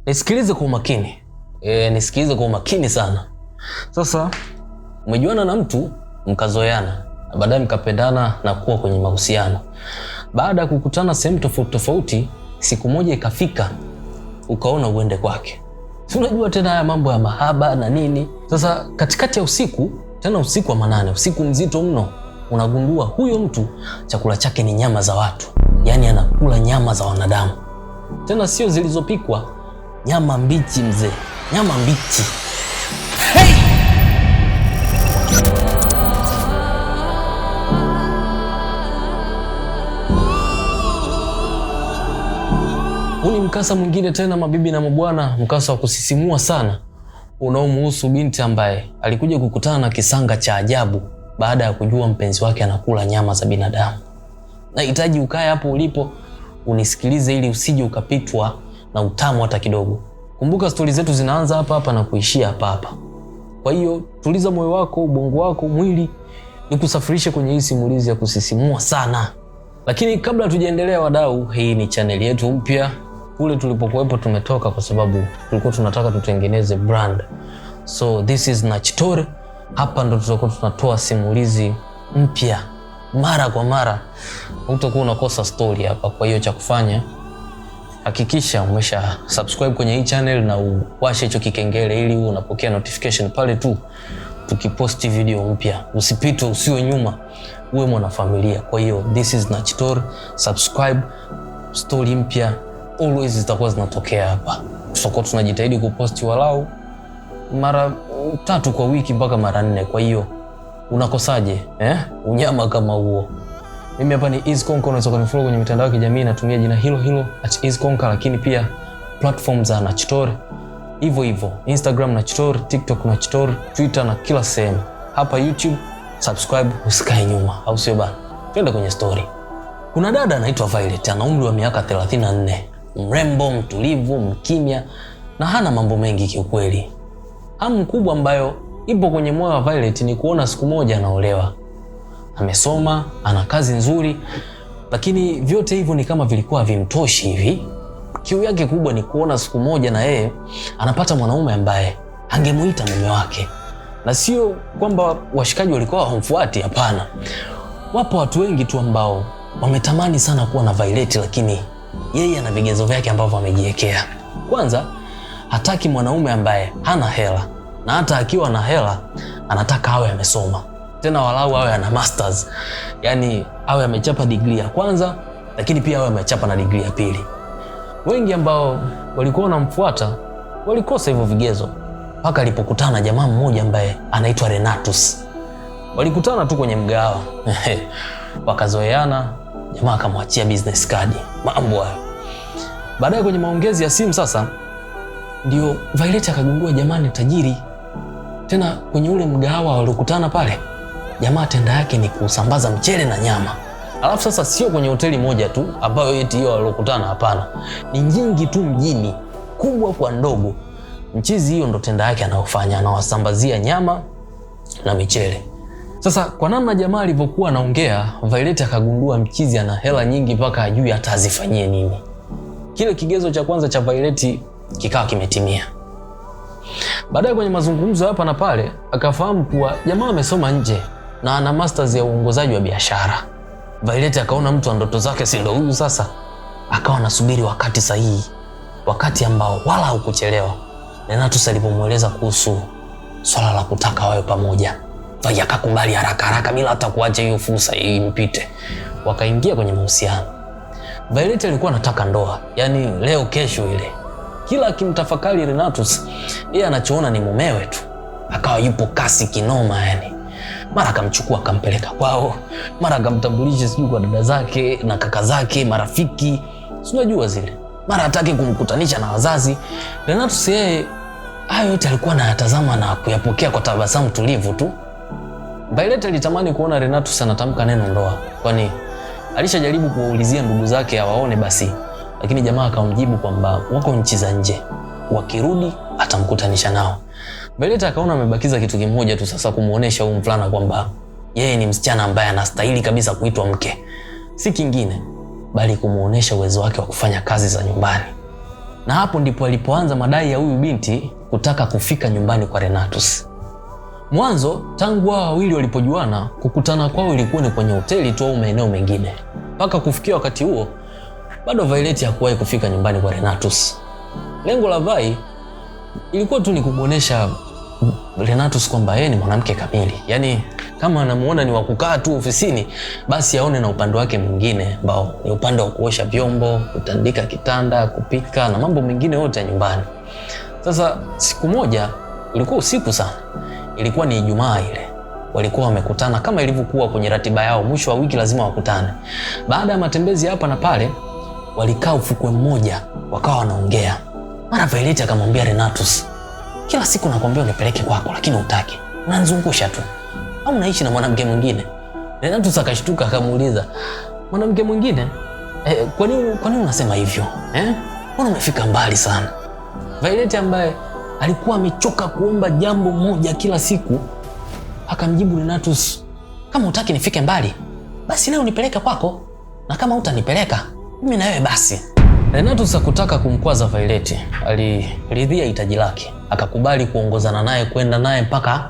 Nisikilize kwa umakini. Nisikilize kwa umakini sana. Sasa umejuana na mtu mkazoeana na baadaye mkapendana na kuwa kwenye mahusiano. Baada ya kukutana sehemu tofauti tofauti, siku moja ikafika ukaona uende kwake. Si unajua tena haya mambo ya mahaba na nini. Sasa katikati ya usiku, tena usiku wa manane, usiku mzito mno, unagundua huyo mtu chakula chake ni nyama za watu. Yaani anakula nyama za wanadamu. Tena sio zilizopikwa, nyama mbichi mzee, nyama mbichi. Hey! Huu ni mkasa mwingine tena, mabibi na mabwana, mkasa wa kusisimua sana unaomuhusu binti ambaye alikuja kukutana na kisanga cha ajabu baada ya kujua mpenzi wake anakula nyama za binadamu. Nahitaji ukae hapo ulipo unisikilize ili usije ukapitwa na utamu hata kidogo. Kumbuka stori zetu zinaanza hapa hapa na kuishia hapa hapa. Kwa hiyo tuliza moyo wako, ubongo wako, mwili, nikusafirishe kwenye hii simulizi ya kusisimua sana. Lakini kabla tujaendelea, wadau, hii ni channel yetu mpya. Kule tulipokuwepo tumetoka kwa sababu tulikuwa tunataka tutengeneze brand. So this is Nachitore. Hapa ndo tutakuwa tunatoa simulizi mpya mara kwa mara, hutakuwa unakosa story hapa. Kwa hiyo cha kufanya, hakikisha umesha subscribe kwenye hii channel na uwashe hicho kikengele ili uwe unapokea notification pale tu tukiposti video mpya. Usipitwe, usiwe nyuma, uwe mwanafamilia. Kwa hiyo this is Nachitore, subscribe. Story mpya always zitakuwa zinatokea hapa. Tutakuwa tunajitahidi kuposti walau mara 3 kwa wiki mpaka mara 4. Kwa hiyo unakosaje unyama kama huo? Mimi hapa ni Easy Konka, unaweza kunifollow kwenye mitandao ya kijamii, natumia jina hilo hilo @EasyKonka, lakini pia platform za Nachitore hivyo hivyo, Instagram Nachitore, TikTok Nachitore, Twitter na kila sehemu. Hapa YouTube subscribe, usikae nyuma, au sio bana? Twende kwenye story. Kuna dada anaitwa Violet, ana umri wa miaka 34, mrembo, mtulivu, mkimya na hana mambo mengi kiukweli. Hamu kubwa ambayo ipo kwenye moyo wa Violet ni kuona siku moja anaolewa. Amesoma, ana kazi nzuri, lakini vyote hivyo ni kama vilikuwa vimtoshi hivi. Kiu yake kubwa ni kuona siku moja na yeye anapata mwanaume ambaye angemuita mume wake. Na sio kwamba washikaji walikuwa hawamfuati, hapana. Wapo watu wengi tu ambao wametamani sana kuwa na Violet, lakini yeye ana vigezo vyake ambavyo amejiwekea. Kwanza, hataki mwanaume ambaye hana hela, na hata akiwa na hela anataka awe amesoma, tena walau awe ana masters, yani awe amechapa degree ya kwanza, lakini pia awe amechapa na degree ya pili. Wengi ambao walikuwa wanamfuata walikosa hivyo vigezo mpaka alipokutana jamaa mmoja ambaye anaitwa Renatus. Walikutana tu kwenye mgahawa wakazoeana, jamaa akamwachia business card, mambo hayo. Baadaye kwenye maongezi ya simu sasa ndio Violet akagundua jamaa ni tajiri. Tena kwenye ule mgahawa waliokutana pale, jamaa tenda yake ni kusambaza mchele na nyama. Alafu sasa sio kwenye hoteli moja tu ambayo eti hiyo waliokutana, hapana. Ni nyingi tu mjini, kubwa kwa ndogo. Mchizi hiyo ndo tenda yake anayofanya, anawasambazia nyama na michele. Sasa kwa namna jamaa alivyokuwa anaongea, Violet akagundua mchizi ana hela nyingi mpaka ajui hata azifanyie nini. Kile kigezo cha kwanza cha Violet kikawa kimetimia. Baadaye kwenye mazungumzo hapa na pale akafahamu kuwa jamaa amesoma nje na ana masters ya uongozaji wa biashara. Violet akaona mtu wa ndoto zake si ndo huyu sasa. Akawa anasubiri wakati sahihi, wakati ambao wala haukuchelewa. Renatus alipomueleza kuhusu swala la kutaka wawe pamoja, Vai akakubali haraka haraka bila hata kuacha hiyo fursa impite. Wakaingia kwenye mahusiano. Violet alikuwa anataka ndoa, yani leo kesho ile. Kila akimtafakari Renatus, yeye anachoona ni mumewe tu. Akawa yupo kasi kinoma yani. Mara akamchukua akampeleka kwao, mara akamtambulisha sijui kwa dada zake na kaka zake, marafiki, si unajua zile. Mara hataki kumkutanisha na wazazi. Renatus yeye hayo yote alikuwa anayatazama na kuyapokea kwa tabasamu tulivu tu. Violet alitamani kuona Renatus anatamka neno ndoa, kwani alishajaribu kuwaulizia ndugu zake awaone basi, lakini jamaa akamjibu kwamba wako nchi za nje, wakirudi atamkutanisha nao. Violet akaona amebakiza kitu kimoja tu sasa, kumuonesha huyu mvulana kwamba yeye ni msichana ambaye anastahili kabisa kuitwa mke, si kingine bali kumuonesha uwezo wake wa kufanya kazi za nyumbani. Na hapo ndipo alipoanza madai ya huyu binti kutaka kufika nyumbani kwa Renatus. Mwanzo tangu hao wawili walipojuana, kukutana kwao ilikuwa ni kwenye hoteli tu au maeneo mengine. Mpaka kufikia wakati huo bado Violet hakuwahi kufika nyumbani kwa Renatus. Lengo la Vai ilikuwa tu ni kumuonesha Renatus kwamba yeye ni mwanamke kamili. Yaani kama anamuona ni wa kukaa tu ofisini, basi aone na upande wake mwingine ambao ni upande wa kuosha vyombo, kutandika kitanda, kupika na mambo mengine yote ya nyumbani. Sasa siku moja, ilikuwa usiku sana, ilikuwa ni Ijumaa ile, walikuwa wamekutana kama ilivyokuwa kwenye ratiba yao, mwisho wa wiki lazima wakutane. Baada ya matembezi hapa na pale, walikaa ufukwe mmoja, wakawa wanaongea. Mara Violet akamwambia Renatus, kila siku nakwambia unipeleke kwako, lakini hutaki, unanizungusha tu, au unaishi na mwanamke mwingine? Renatus akashtuka akamuuliza, mwanamke mwingine? Kwa nini unasema hivyo? Mbona umefika mbali sana? Violet ambaye alikuwa amechoka kuomba jambo moja kila siku akamjibu Renatus, kama hutaki nifike mbali, basi leo nipeleke kwako, na kama hutanipeleka mimi na wewe basi. Renatus hakutaka kumkwaza Violet, aliridhia hitaji lake, akakubali kuongozana naye kwenda naye mpaka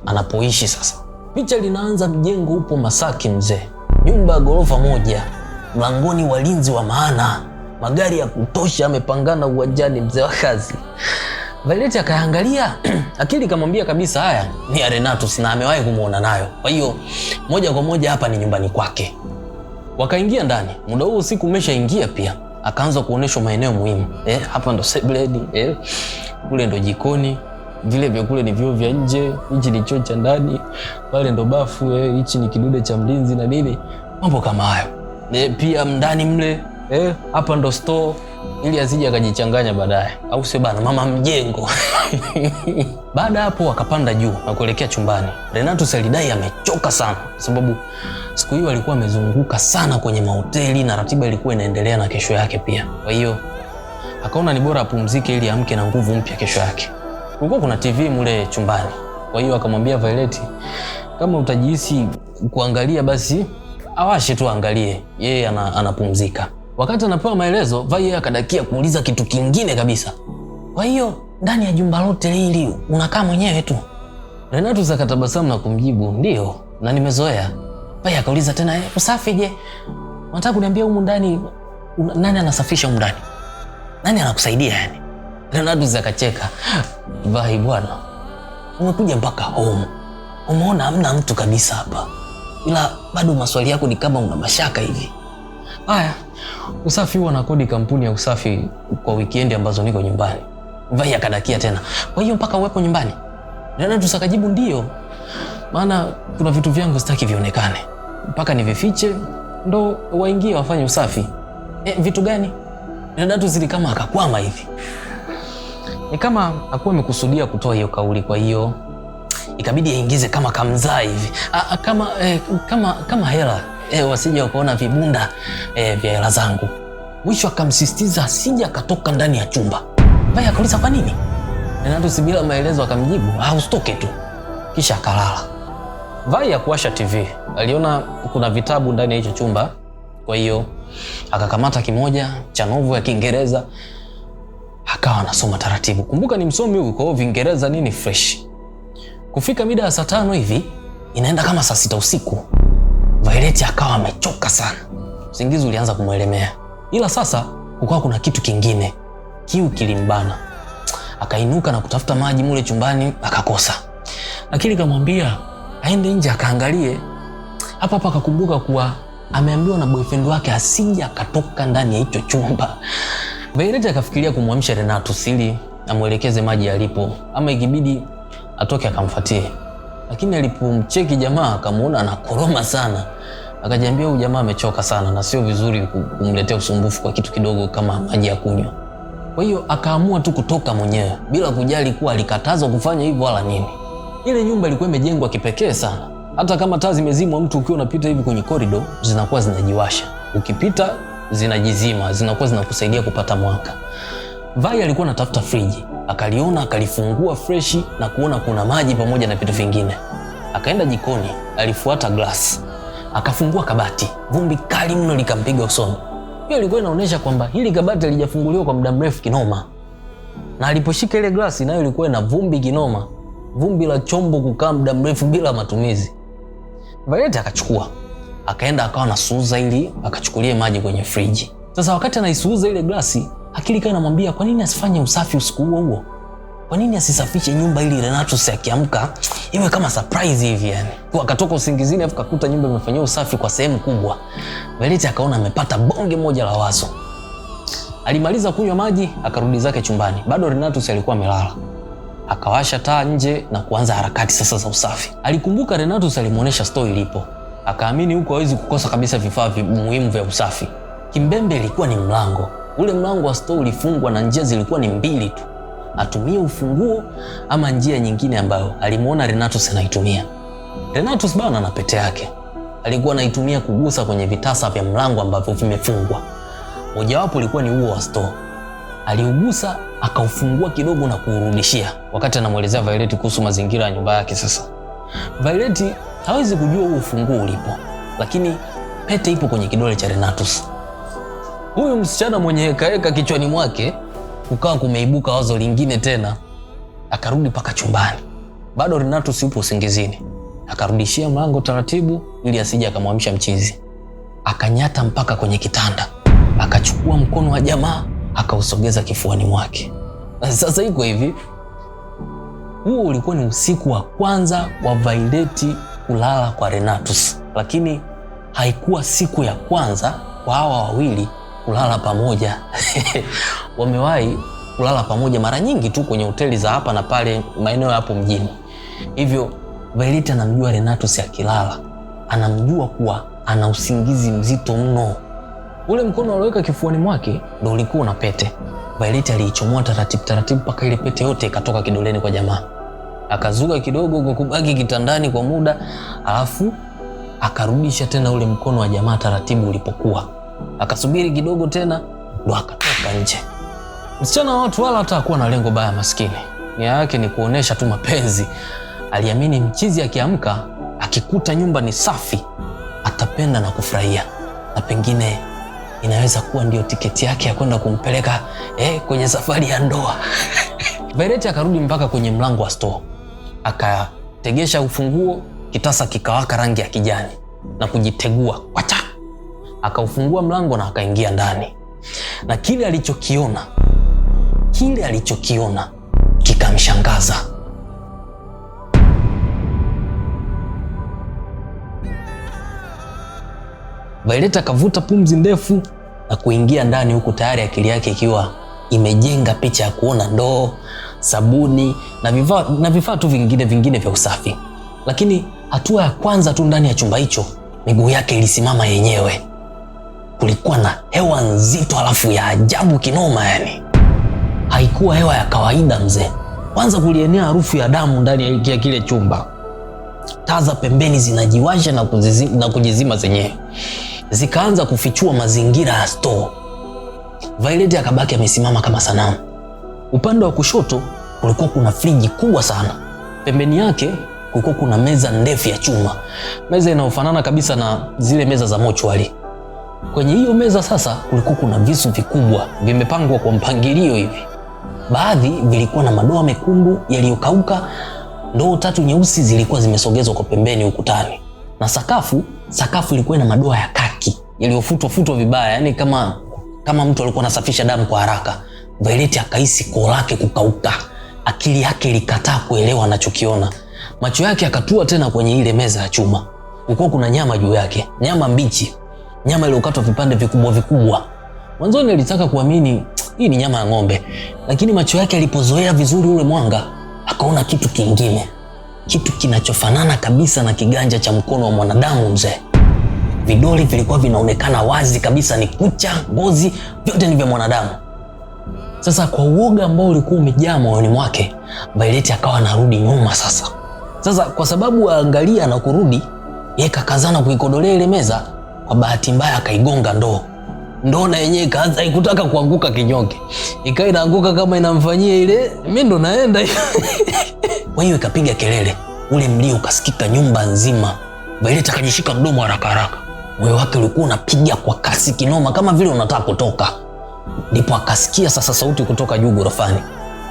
anapoishi sasa. Picha linaanza, mjengo upo Masaki mzee, nyumba ya ghorofa moja, mlangoni walinzi wa maana, magari ya kutosha yamepangana uwanjani, mzee wa kazi. Violet akaangalia, akili kamwambia kabisa haya ni ya Renatus na amewahi kumuona nayo, kwa hiyo moja kwa moja hapa ni nyumbani kwake. Wakaingia ndani, muda huo usiku umeshaingia pia. Akaanza kuonyeshwa maeneo muhimu. Hapa ndo sebuleni, kule ndo jikoni, vile vya kule ni vyoo vya nje, hichi ni choo cha ndani, pale ndo bafu, hichi ni kidude cha mlinzi na nini, mambo kama hayo. Pia ndani mle, hapa ndo store, ili asije akajichanganya baadaye, au sio bana, mama mjengo. Baada hapo wakapanda juu na kuelekea chumbani. Renatus alidai amechoka sana sababu siku hiyo alikuwa amezunguka sana kwenye mahoteli na ratiba ilikuwa inaendelea na kesho yake pia. Kwa hiyo akaona ni bora apumzike ili amke na nguvu mpya kesho yake. Kulikuwa kuna TV mule chumbani. Kwa hiyo akamwambia Violet, kama utajihisi kuangalia basi awashe tu angalie, yeye anapumzika. Wakati anapewa maelezo, Vai akadakia kuuliza kitu kingine kabisa. Kwa hiyo ndani ya jumba lote hili unakaa mwenyewe tu? Renatus akatabasamu na kumjibu, ndio, na nimezoea. Vai akauliza tena, usafi je? Unataka kuniambia humu ndani nani anasafisha humu ndani? Nani anakusaidia yani? Renatus akacheka. Vai bwana, umekuja mpaka home, umeona hamna mtu kabisa hapa, ila bado maswali yako ni kama una mashaka hivi. Haya, usafi huwa na kodi kampuni ya usafi kwa weekend ambazo niko nyumbani. Vai akadakia tena, kwa hiyo mpaka uwepo nyumbani? Renatus akajibu ndio, maana kuna vitu vyangu sitaki vionekane, mpaka nivifiche ndo waingie wafanye usafi. Vitu gani? Renatus ni kama akakwama hivi, ni kama hakuwa amekusudia kutoa hiyo kauli, kwa hiyo ikabidi aingize kama kamzaa hivi, kama hela, wasije wakaona vibunda vya hela zangu. Mwisho akamsisitiza asije akatoka ndani ya chumba. Vai akauliza kwa nini? Renatus bila maelezo akamjibu, usitoke tu. Kisha akalala. Vai hakuwasha TV, aliona kuna vitabu ndani ya hicho chumba, kwa hiyo akakamata kimoja cha novel ya Kiingereza akawa anasoma taratibu. Kumbuka ni msomi huyu, kwa hiyo Kiingereza nini fresh. Kufika mida ya saa 5 hivi, inaenda kama saa 6 usiku, Violet akawa amechoka sana. Usingizi ulianza kumuelemea. Ila sasa kukawa kuna kitu kingine, kiu kilimbana. Akainuka na kutafuta maji mule chumbani, akakosa. Akili kamwambia aende nje akaangalie. Hapo hapo akakumbuka kuwa ameambiwa na boyfriend wake asije akatoka ndani ya hicho chumba. Violet akafikiria kumwamsha Renatus ili amuelekeze maji yalipo, ama ikibidi atoke akamfuatie. Lakini alipomcheki jamaa akamuona anakoroma sana, akajiambia huyu jamaa amechoka sana na sio vizuri kumletea usumbufu kwa kitu kidogo kama maji ya kunywa. Kwa hiyo akaamua tu kutoka mwenyewe bila kujali kuwa alikatazwa kufanya hivyo wala nini. Ile nyumba ilikuwa imejengwa kipekee sana. Hata kama taa zimezimwa, mtu ukiwa unapita hivi kwenye corridor zinakuwa zinajiwasha. Ukipita zinajizima, zinakuwa zinakusaidia kupata mwanga. Vai alikuwa anatafuta friji, akaliona, akalifungua freshi na kuona kuna maji pamoja na vitu vingine. Akaenda jikoni, alifuata glass, akafungua kabati, vumbi kali mno likampiga usoni. Hiyo ilikuwa inaonyesha kwamba hili kabati halijafunguliwa kwa muda mrefu kinoma. Na aliposhika ile glasi nayo ilikuwa ina vumbi kinoma, vumbi la chombo kukaa muda mrefu bila matumizi. Violet akachukua, akaenda akawa anasuuza ili akachukulie maji kwenye friji. Sasa wakati anaisuuza ile glasi, akili ikawa inamwambia kwa nini asifanye usafi usiku huo huo? Kwa nini asisafishe nyumba ili Renatus akiamka iwe kama surprise hivi yani? Kwa akatoka usingizini afu kakuta nyumba imefanyiwa usafi kwa sehemu kubwa. Violet akaona amepata bonge moja la wazo. Alimaliza kunywa maji akarudi zake chumbani. Bado Renatus alikuwa amelala. Akawasha taa nje na kuanza harakati sasa za usafi. Alikumbuka Renatus alimuonesha store ilipo. Akaamini huko hawezi kukosa kabisa vifaa muhimu vya usafi. Kimbembe ilikuwa ni mlango. Ule mlango wa store ulifungwa na njia zilikuwa ni mbili tu. Atumie ufunguo ama njia nyingine ambayo alimuona Renatus anaitumia. Renatus bana na pete yake. Alikuwa anaitumia kugusa kwenye vitasa vya mlango ambavyo vimefungwa. Mojawapo ulikuwa ni huo wa store. Aliugusa akaufungua kidogo na kuurudishia wakati anamuelezea Violet kuhusu mazingira ya nyumba yake. Sasa Violet hawezi kujua huo ufunguo ulipo, lakini pete ipo kwenye kidole cha Renatus. Huyu msichana mwenye hekaheka kichwani mwake kukawa kumeibuka wazo lingine tena. Akarudi mpaka chumbani, bado Renatus yupo usingizini. Akarudishia mlango taratibu ili asije akamwamsha mchizi. Akanyata mpaka kwenye kitanda, akachukua mkono wa jamaa akausogeza kifuani mwake. Sasa iko hivi, huo ulikuwa ni usiku wa kwanza wa Violet kulala kwa Renatus, lakini haikuwa siku ya kwanza kwa hawa wawili kulala pamoja. Wamewahi kulala pamoja mara nyingi tu kwenye hoteli za hapa na pale maeneo hapo mjini. Hivyo Violet anamjua Renatus akilala, anamjua kuwa ana usingizi mzito mno. Ule mkono alioweka kifuani mwake ndo ulikuwa una pete. Violet aliichomoa taratibu taratibu mpaka ile pete yote ikatoka kidoleni kwa jamaa. Akazuka kidogo kwa kubaki kitandani kwa muda, alafu akarudisha tena ule mkono wa jamaa taratibu ulipokuwa. Akasubiri kidogo tena ndo akatoka nje. Msichana wa watu wala hata hakuwa na lengo baya maskini. Nia yake ni kuonesha tu mapenzi. Aliamini mchizi akiamka akikuta nyumba ni safi atapenda na kufurahia, na pengine inaweza kuwa ndio tiketi yake ya kwenda kumpeleka kwenye safari ya ndoa. Violet akarudi mpaka kwenye mlango wa store. Akategesha ufunguo, kitasa kikawaka rangi ya kijani na kujitegua. Wacha. Akaufungua mlango na akaingia ndani. Na kile alichokiona kikamshangaza. Violet akavuta pumzi ndefu na kuingia ndani, huku tayari akili yake ikiwa imejenga picha ya kuona ndoo, sabuni na vifaa tu vingine vya usafi. Lakini hatua ya kwanza tu ndani ya chumba hicho, miguu yake ilisimama yenyewe. Kulikuwa na hewa nzito alafu ya ajabu kinoma yani. Haikuwa hewa ya kawaida mzee. Kwanza kulienea harufu ya damu ndani ya kile chumba. Taa za pembeni zinajiwasha na kujizima zenyewe. Zikaanza kufichua mazingira ya store. Violet akabaki amesimama kama sanamu. Upande wa kushoto kulikuwa kuna friji kubwa sana. Pembeni yake kulikuwa kuna meza ndefu ya chuma. Meza inayofanana kabisa na zile meza za mochwari. Kwenye hiyo meza sasa kulikuwa kuna visu vikubwa vimepangwa kwa mpangilio hivi. Baadhi vilikuwa na madoa mekundu yaliyokauka. Ndoo tatu nyeusi zilikuwa zimesogezwa kwa pembeni ukutani. Na sakafu ilikuwa ina madoa ya kaki yaliyofutwa vibaya, yani kama mtu alikuwa anasafisha damu kwa haraka. Violet akahisi koo lake kukauka. Akili yake ilikataa kuelewa anachokiona. Macho yake akatua tena kwenye ile meza ya chuma. Kulikuwa kuna nyama juu yake, nyama mbichi, nyama iliyokatwa vipande vikubwa vikubwa. Mwanzoni alitaka kuamini hii ni nyama ya ng'ombe, lakini macho yake alipozoea vizuri ule mwanga, akaona kitu kingine, kitu kinachofanana kabisa na kiganja cha mkono wa mwanadamu mzee. Vidole vilikuwa vinaonekana wazi kabisa, ni kucha, ngozi, vyote ni vya mwanadamu. Sasa kwa uoga ambao ulikuwa umejaa moyoni mwake, Violet akawa anarudi nyuma sasa. Sasa kwa sababu aangalia na kurudi, yeye kakazana kuikodolea ile meza, kwa bahati mbaya akaigonga ndoo. Ndoo na yenyewe ikaanza ikutaka kuanguka kinyonge. Ikawa inaanguka kama inamfanyia ile, mimi ndo naenda. Kwa hiyo ikapiga kelele, ule mlio ukasikika nyumba nzima. Violet akajishika mdomo haraka haraka. Moyo wake ulikuwa unapiga kwa kasi kinoma kama vile unataka kutoka. Ndipo akasikia sasa sauti kutoka juu ghorofani.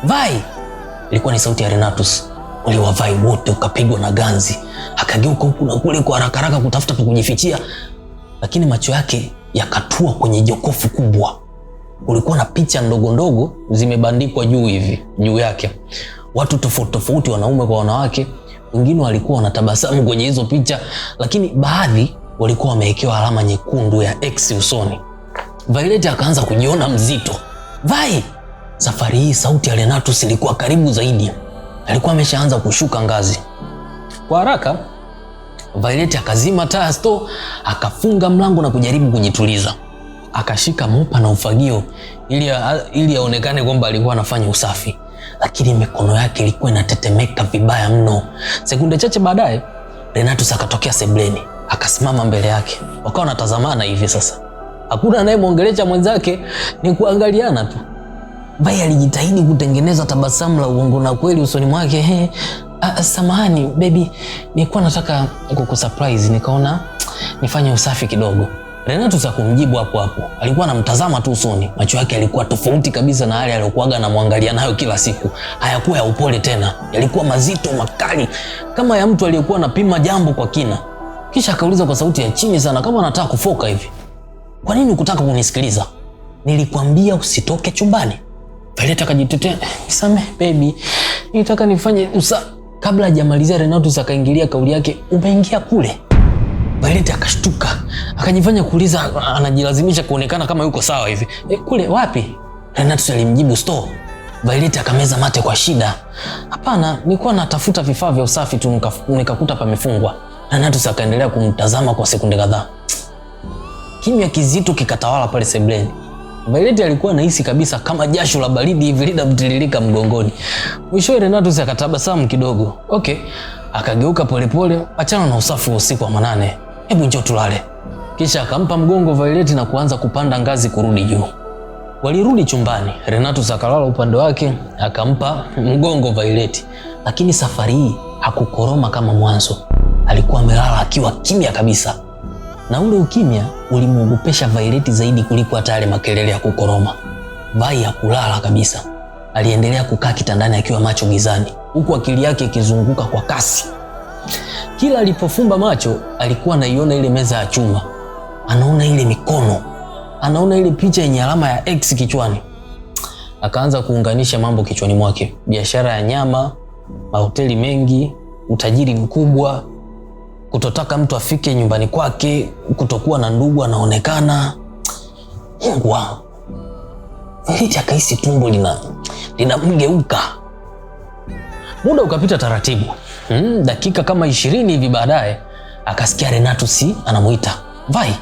Vai! Ilikuwa ni sauti ya Renatus. Mwili wa Vai wote ukapigwa na ganzi. Akageuka huku na kule kwa haraka haraka kutafuta pa kujifichia, lakini macho yake yakatua kwenye jokofu kubwa. Kulikuwa na picha ndogo ndogo zimebandikwa juu hivi juu yake, watu tofauti tofauti, wanaume kwa wanawake. Wengine walikuwa wanatabasamu kwenye hizo picha, lakini baadhi walikuwa wamewekewa alama nyekundu ya X usoni. Violet akaanza kujiona mzito. Vai! Safari hii sauti ya Renatus ilikuwa karibu zaidi. Alikuwa ameshaanza kushuka ngazi. Kwa haraka Violet akazima taa ya store, akafunga mlango na kujaribu kujituliza. Akashika mopa na ufagio ili aonekane kwamba alikuwa anafanya usafi, lakini mikono yake ilikuwa inatetemeka vibaya mno. Sekunde chache baadaye Renatus akatokea sebleni, akasimama mbele yake. Wakawa wanatazamana hivi sasa, hakuna anayemwongelesha mwenzake, ni kuangaliana tu. Vai alijitahidi kutengeneza tabasamu la uongo na kweli usoni mwake. He, samahani baby, nilikuwa nataka kukusurprise, nikaona nifanye usafi kidogo. Renatus hakumjibu hapo hapo, alikuwa anamtazama tu usoni. Macho yake yalikuwa tofauti kabisa na yale aliyokuwaga anamwangalia nayo kila siku. Hayakuwa ya upole tena, yalikuwa mazito, makali, kama ya mtu aliyekuwa anapima jambo kwa kina. Kisha akauliza kwa sauti ya chini sana, kama anataka kufoka hivi, kwa nini hukutaka kunisikiliza? Nilikwambia usitoke chumbani. Violet akajitetea, nisamehe baby, nilitaka nifanye usa. Kabla hajamalizia Renatus akaingilia kauli yake, umeingia kule. Violet akashtuka, akajifanya kuuliza, anajilazimisha kuonekana kama yuko sawa hivi. Kule wapi? Renatus alimjibu store. Violet akameza mate kwa shida. Hapana, nilikuwa natafuta vifaa vya usafi tu nikakuta pamefungwa. Renatus akaendelea kumtazama kwa sekunde kadhaa. Kimya kizito kikatawala pale sebleni. Violet alikuwa anahisi kabisa kama jasho la baridi hivi linamtiririka mgongoni. Mwishowe Renatus akatabasamu kidogo. Okay, akageuka polepole, achana na usafi wa usiku wa manane. Hebu njoo tulale. Kisha akampa mgongo Violet na kuanza kupanda ngazi kurudi juu. Walirudi chumbani, Renatus akalala upande wake, akampa mgongo Violet. Lakini safari hii hakukoroma kama mwanzo. Alikuwa amelala akiwa kimya kabisa. Na ule ukimya ulimuogopesha Violet zaidi kuliko hata yale makelele ya kukoroma. Vai hakulala kabisa. Aliendelea kukaa kitandani akiwa macho gizani, huku akili yake ikizunguka kwa kasi. Kila alipofumba macho alikuwa anaiona ile meza ya chuma, anaona ile mikono, anaona ile picha yenye alama ya X kichwani. Akaanza kuunganisha mambo kichwani mwake: biashara ya nyama, mahoteli mengi, utajiri mkubwa, kutotaka mtu afike nyumbani kwake, kutokuwa na ndugu anaonekana. Mungu wangu. Violet akahisi tumbo linamgeuka. Muda ukapita taratibu. Dakika kama 20 hivi baadaye akasikia Renatus anamuita Vai.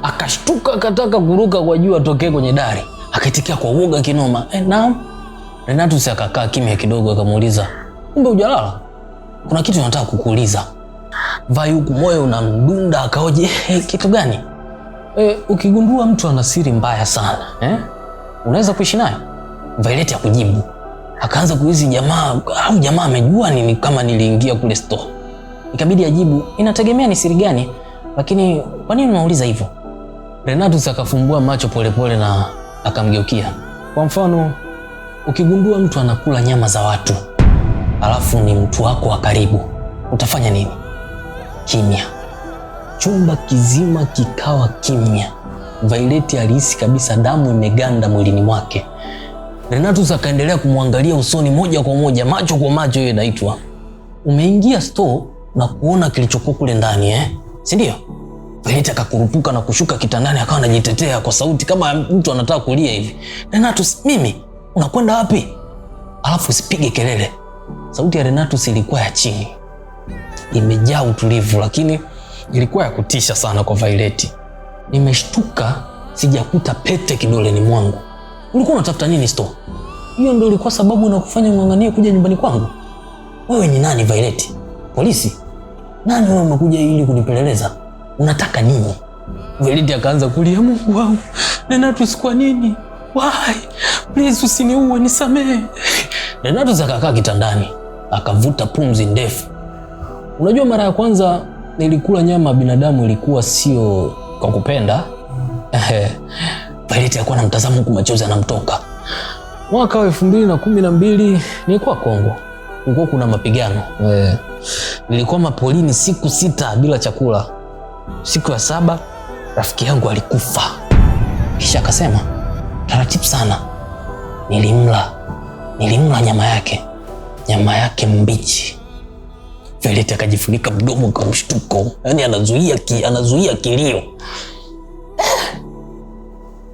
Akashtuka akataka kuruka kwa juu atokee kwenye dari. Akaitikia kwa uoga kinoma. Naam. Renatus akakaa kimya kidogo akamuuliza, kumbe hujalala? Kuna kitu nataka kukuuliza. Vai huku moyo unamdunda akaoje, kitu gani? Ukigundua mtu ana siri mbaya sana, unaweza kuishi naye? Violet hakujibu. Akaanza kuhisi jamaa au jamaa amejua nini kama niliingia kule store. Ikabidi ajibu, inategemea ni siri gani, lakini kwa nini unauliza hivyo? Renatus akafumbua macho polepole na akamgeukia. Kwa mfano, ukigundua mtu anakula nyama za watu, alafu ni mtu wako wa karibu, utafanya nini? Kimya. Chumba kizima kikawa kimya. Violet alihisi kabisa damu imeganda mwilini mwake. Renatus akaendelea kumwangalia usoni moja kwa moja, macho kwa macho, hiyo inaitwa. Umeingia store na kuona kilichokuwa kule ndani, si ndio? Violet akakurupuka na kushuka kitandani, akawa anajitetea kwa sauti kama mtu anataka kulia hivi. Renatus, mimi unakwenda wapi? Alafu usipige kelele. Sauti ya Renatus ilikuwa ya chini, imejaa utulivu, lakini ilikuwa ya kutisha sana kwa Violet. Nimeshtuka sijakuta pete kidoleni mwangu. Ulikuwa unatafuta nini store? Hiyo ndio ilikuwa sababu inakufanya ung'ang'anie kuja nyumbani kwangu? Wewe ni nani Violet? Polisi? Nani wewe umekuja ili kunipeleleza? Unataka nini? Violet akaanza kulia, Mungu wangu, Renatus kwa nini? Why? Please usiniue, nisamehe. Renatus akakaa kitandani, akavuta pumzi ndefu. Unajua, mara ya kwanza nilikula nyama binadamu ilikuwa sio kwa Kwa kupenda? Violet alikuwa anamtazama huku machozi anamtoka. Mwaka wa 2012 nilikuwa Kongo. Kulikuwa kuna mapigano. Nilikuwa mapolini siku 6 bila chakula. Siku ya 7 rafiki yangu alikufa. Kisha akasema taratibu sana, nilimla nyama yake, nyama yake mbichi. Violet akajifunika mdomo kwa mshtuko, yaani anazuia kilio.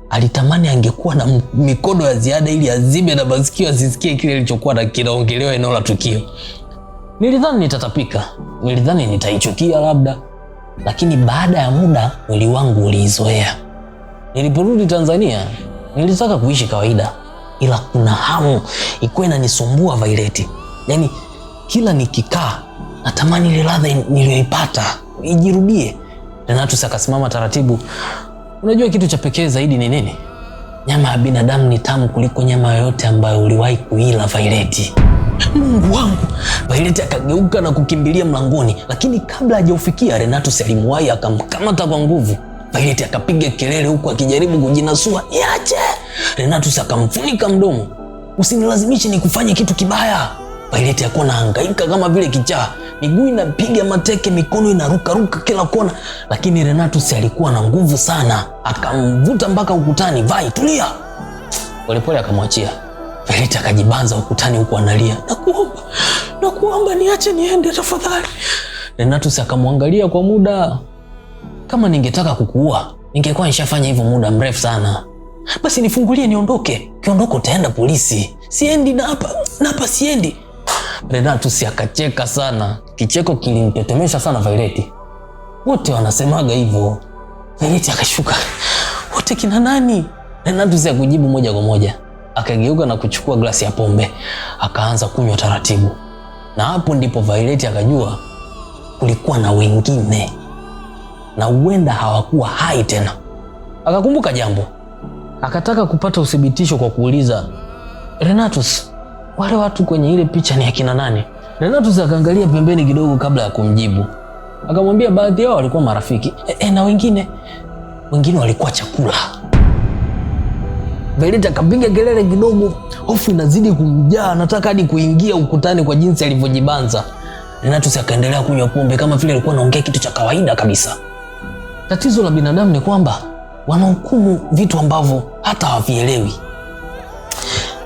Alitamani angekuwa na mikono ya ziada ili azime na masikio asisikie kile kilichokuwa na kinaongelewa eneo la tukio. Nilidhani nitatapika, nilidhani nitaichukia labda, lakini baada ya muda mwili wangu uliizoea. Niliporudi Tanzania nilitaka kuishi kawaida, ila kuna hamu ilikuwa inanisumbua Violet. Yaani kila nikikaa natamani ile ladha niliyoipata ijirudie. Renatus akasimama taratibu. Unajua kitu cha pekee zaidi ni nini? Nyama ya binadamu ni tamu kuliko nyama yoyote ambayo uliwahi kuila, Violet. Mungu wangu! Violet akageuka na kukimbilia mlangoni, lakini kabla hajaufikia Renatus alimuwahi akamkamata kwa nguvu. Violet akapiga kelele huku akijaribu kujinasua, niache! Renatus akamfunika mdomo. Usinilazimishe nikufanye kitu kibaya. Violet alikuwa anahangaika kama vile kichaa, miguu inapiga mateke, mikono inarukaruka kila kona, lakini Renatus alikuwa na nguvu sana, akamvuta mpaka ukutani. Vai, tulia! Polepole akamwachia. Violet akajibanza ukutani huku analia, nakuomba, nakuomba niache niende tafadhali. Renatus akamwangalia kwa muda. Kama ningetaka kukuua, ningekuwa nishafanya hivyo muda mrefu sana. Basi nifungulie niondoke. Kiondoka utaenda polisi. Siendi na hapa, na hapa siendi. Renatus akacheka sana. Kicheko kilimtetemesha sana Violet. Wote wanasemaga hivyo. Violet akashuka. Wote kina nani? Renatus hakujibu moja kwa moja. Akageuka na kuchukua glasi ya pombe, akaanza kunywa taratibu. Na hapo ndipo Violet akajua kulikuwa na wengine, na huenda hawakuwa hai tena. Akakumbuka jambo, akataka kupata uthibitisho kwa kuuliza, Renatus, wale watu kwenye ile picha ni akina nani? Renatus akaangalia pembeni kidogo kabla ya kumjibu. Akamwambia baadhi yao walikuwa marafiki na wengine walikuwa chakula. Violet akapiga kelele kidogo, hofu inazidi kumjaa, anataka hadi kuingia ukutani kwa jinsi alivyojibanza. Renatus akaendelea kunywa pombe kama vile alikuwa anaongea kitu cha kawaida kabisa. Tatizo la binadamu ni kwamba wanahukumu vitu ambavyo hata hawavielewi.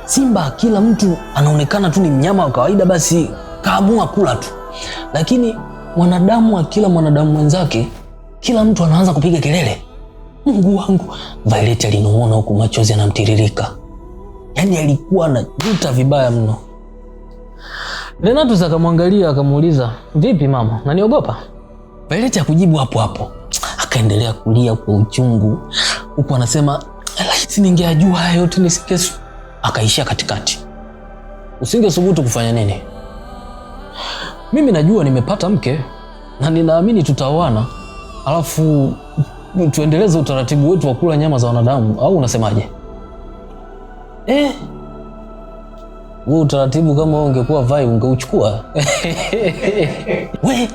Simba kila mtu anaonekana tu ni mnyama wa kawaida, basi kaamua kula tu. Lakini mwanadamu akila mwanadamu mwenzake, kila mtu anaanza kupiga kelele. Mungu wangu! Violet alinong'ona huku machozi yanamtiririka. Yaani alikuwa anajuta vibaya mno. Renatus akamwangalia akamuuliza, vipi mama, unaniogopa? Violet hakujibu hapo hapo. Akaendelea kulia kwa uchungu huku anasema, laiti ningejua haya yote nisinge. Akaishia katikati. Usingesubutu kufanya nini? Mimi najua nimepata mke na ninaamini tutaoana, alafu tuendeleze utaratibu wetu wa kula nyama za wanadamu, au unasemaje? Wewe utaratibu kama wewe ungekuwa Vai ungeuchukua? We,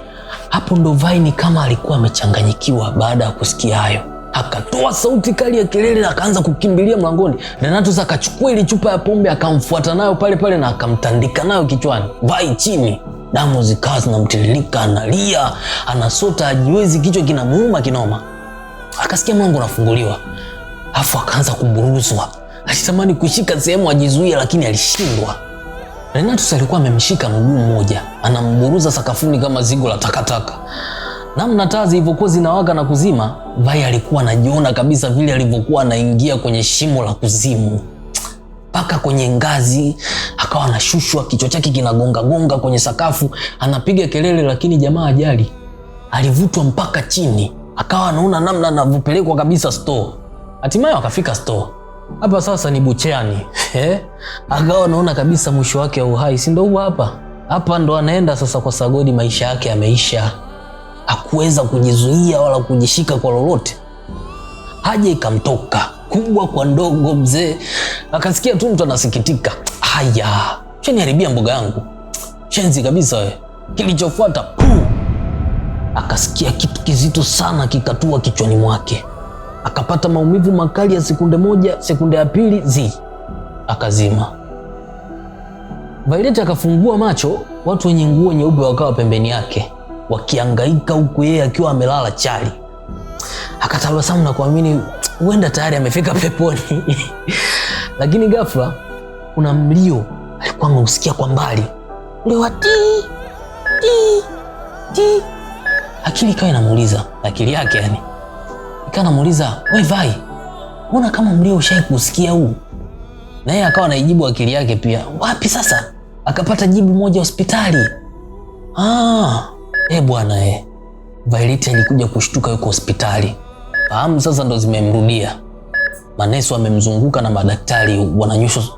hapo ndo Vai ni kama alikuwa amechanganyikiwa baada ya kusikia hayo. Akatoa sauti kali ya kelele na akaanza kukimbilia mlangoni. Renatus akachukua ile chupa ya pombe akamfuata nayo pale pale na akamtandika nayo kichwani. Vai chini. Damu zikawa zinamtiririka, analia, anasota, hajiwezi, kichwa kinamuuma kinoma. Akasikia mlango unafunguliwa. Afu akaanza kuburuzwa. Alitamani kushika sehemu ajizuie, lakini alishindwa. Renatus alikuwa amemshika mguu mmoja, anamburuza sakafuni kama zigo la takataka. Namna taa zilivyokuwa zinawaka na kuzima, Vai alikuwa anajiona kabisa vile alivyokuwa anaingia kwenye shimo la kuzimu. Paka kwenye ngazi, akawa anashushwa, kichwa chake kinagonga gonga kwenye sakafu, anapiga kelele lakini jamaa ajali. Alivutwa mpaka chini, akawa anaona namna anavyopelekwa kabisa store. Hatimaye wakafika store. Hapa sasa ni buchani. Akawa anaona kabisa mwisho wake wa uhai, si ndio hapa? Hapa ndo anaenda sasa kwa Sagodi, maisha yake yameisha. Hakuweza kujizuia wala kujishika kwa lolote. Haja ikamtoka kubwa kwa ndogo mzee. Akasikia tu mtu anasikitika. Haya, shaniharibia mboga yangu. Shenzi kabisa wewe. Kilichofuata, puu. Akasikia kitu kizito sana kikatua kichwani mwake. Akapata maumivu makali ya sekunde moja, sekunde ya pili zi akazima. Violet akafungua macho, watu wenye nguo nyeupe wakawa pembeni yake wakiangaika, huku yeye akiwa amelala chali. Akatabasamu na kuamini huenda tayari amefika peponi. Lakini ghafla kuna mlio alikuwa ameusikia kwa mbali, ule wa ti ti ti. Akili ikawa inamuuliza, akili yake yani ikawa inamuuliza, we Vai, mbona kama mlio ushai kusikia huu? Na yeye akawa anaijibu akili yake pia, wapi sasa? Akapata jibu moja, hospitali. Bwana Violet alikuja kushtuka yuko hospitali. Fahamu sasa ndo zimemrudia. Manesi wamemzunguka na madaktari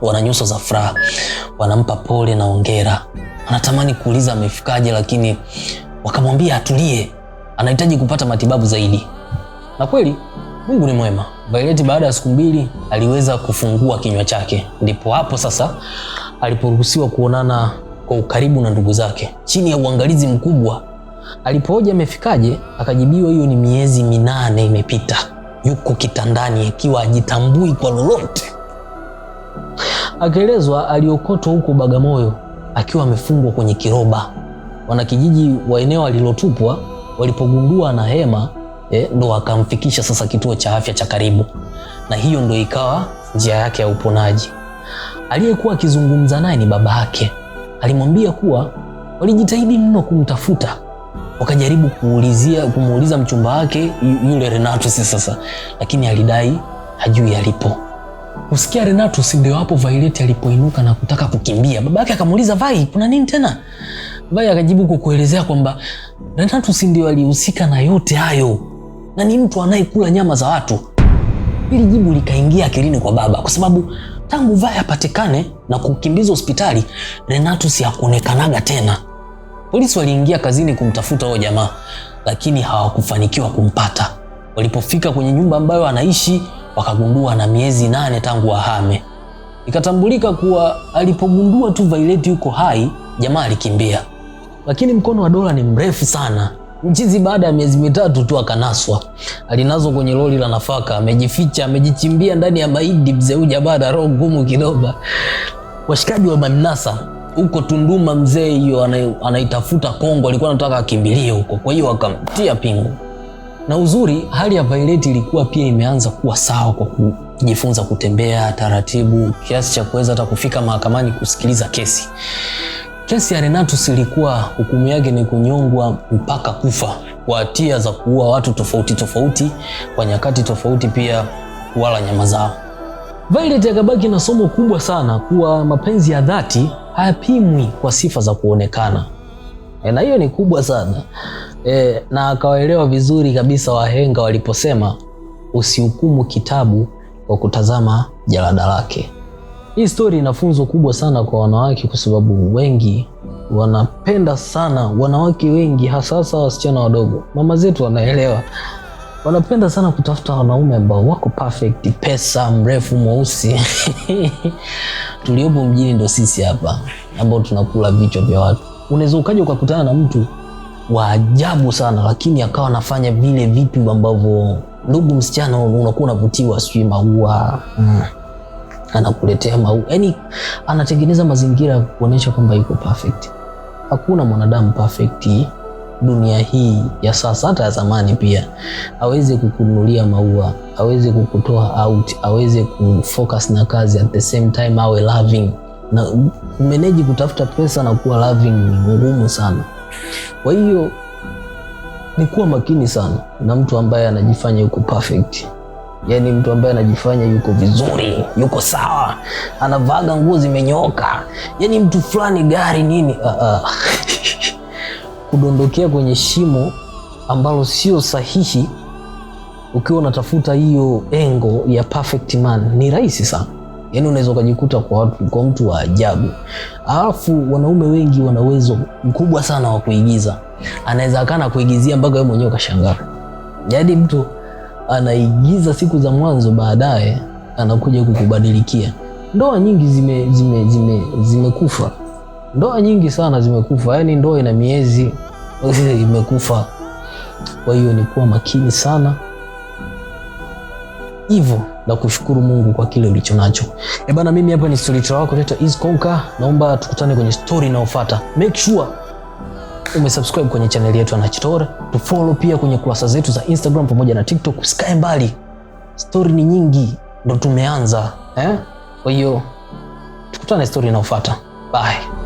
wana nyuso za furaha, wanampa pole na hongera. Anatamani kuuliza amefikaje, lakini wakamwambia atulie, anahitaji kupata matibabu zaidi. Na kweli Mungu ni mwema. Violet baada ya siku 2 aliweza kufungua kinywa chake. Ndipo hapo sasa aliporuhusiwa kuonana kwa ukaribu na ndugu zake chini ya uangalizi mkubwa. Alipohoja amefikaje, akajibiwa hiyo ni miezi 8 imepita, yuko kitandani akiwa hajitambui kwa lolote. Akaelezwa aliokotwa huko Bagamoyo akiwa amefungwa kwenye kiroba. Wanakijiji wa eneo alilotupwa walipogundua na hema ndo akamfikisha sasa kituo cha afya cha karibu, na hiyo ndo ikawa njia yake ya uponaji. Aliyekuwa akizungumza naye ni baba yake. Alimwambia kuwa walijitahidi mno kumtafuta, wakajaribu kumuuliza mchumba wake yule Renatus sasa, lakini alidai hajui alipo. Kusikia Renatus ndio hapo Violet alipoinuka na kutaka kukimbia. Baba yake akamuuliza, Vai, kuna nini tena? Vai akajibu kwa kuelezea kwamba Renatus ndio alihusika na yote hayo na ni mtu anayekula nyama za watu. Hili jibu likaingia akilini kwa baba, kwa sababu tangu Vai apatikane na kukimbizwa hospitali, Renatus hakuonekanaga tena. Polisi waliingia kazini kumtafuta huyo jamaa, lakini hawakufanikiwa kumpata. Walipofika kwenye nyumba ambayo anaishi, wakagundua na miezi 8 tangu ahame. Ikatambulika kuwa alipogundua tu Violet yuko hai, jamaa alikimbia. Lakini mkono wa dola ni mrefu sana. Mchizi baada ya miezi 3 tu akanaswa. Alinaswa kwenye lori la nafaka, amejificha, amejichimbia ndani ya mahindi. Mzee huyu jamaa ana roho ngumu kidogo. Washikaji wa mamnasa huko Tunduma, mzee hiyo anaitafuta Kongo, alikuwa anataka akimbilie huko, kwa hiyo akamtia pingu. Na uzuri hali ya Violet ilikuwa pia imeanza kuwa sawa kwa kujifunza kutembea taratibu kiasi cha kuweza hata kufika mahakamani kusikiliza kesi. Kesi ya Renatus ilikuwa hukumu yake ni kunyongwa mpaka kufa kwa hatia za kuua watu tofauti tofauti kwa nyakati tofauti, pia kuwala nyama zao. Violet akabaki na somo kubwa sana kuwa mapenzi ya dhati hayapimwi kwa sifa za kuonekana. Na hiyo ni kubwa sana. Na akawaelewa vizuri kabisa wahenga waliposema usihukumu kitabu kwa kutazama jalada lake. Hii story ina funzo kubwa sana kwa wanawake, kwa sababu wengi wanapenda sana, wanawake wengi hasa hasa wasichana wadogo, mama zetu wanaelewa, wanapenda sana kutafuta wanaume ambao wako perfect, pesa, mrefu, mweusi. Tuliopo mjini ndo sisi hapa ambao tunakula vichwa vya watu. Unaweza ukaja ukakutana na mtu wa ajabu sana, lakini akawa anafanya vile vitu ambavyo ndugu msichana unakuwa unavutiwa, sijui maua, anakuletea maua, yani anatengeneza mazingira ya kuonyesha kwamba yuko perfect. Hakuna mwanadamu perfect dunia hii ya sasa, hata ya zamani pia. Aweze kukununulia maua, aweze kukutoa out, aweze kufocus na kazi at the same time awe loving. Na kumanage kutafuta pesa na kuwa loving ni ngumu sana. Kwa hiyo ni kuwa makini sana na mtu ambaye anajifanya yuko perfect. Yaani mtu ambaye anajifanya yuko vizuri, yuko sawa, anavaga nguo zimenyooka, yaani mtu fulani gari nini. Kudondokea kwenye shimo ambalo sio sahihi ukiwa unatafuta hiyo engo ya perfect man ni rahisi sana. Yaani unaweza ukajikuta kwa mtu wa ajabu. Alafu wanaume wengi wana uwezo mkubwa sana wa kuigiza. Anaweza akana kuigizia mpaka wewe mwenyewe ukashangaa. Yaani mtu anaigiza siku za mwanzo, baadaye anakuja kukubadilikia. Ndoa nyingi zimekufa. Ndoa nyingi sana zimekufa. Yaani ndoa ina miezi imekufa. Kwa hiyo ni kuwa makini sana hivyo na kushukuru Mungu kwa kile ulicho nacho. Eh bana, mimi hapa ni storyteller wako naitwa Easy Konka. Naomba tukutane kwenye story inayofuata. Make sure umesubscribe kwenye channel yetu ya Nachitore, tufollow pia kwenye kurasa zetu za Instagram pamoja na TikTok. Usikae mbali, story ni nyingi, ndo tumeanza eh? Kwa hiyo tukutane story inayofuata. Bye.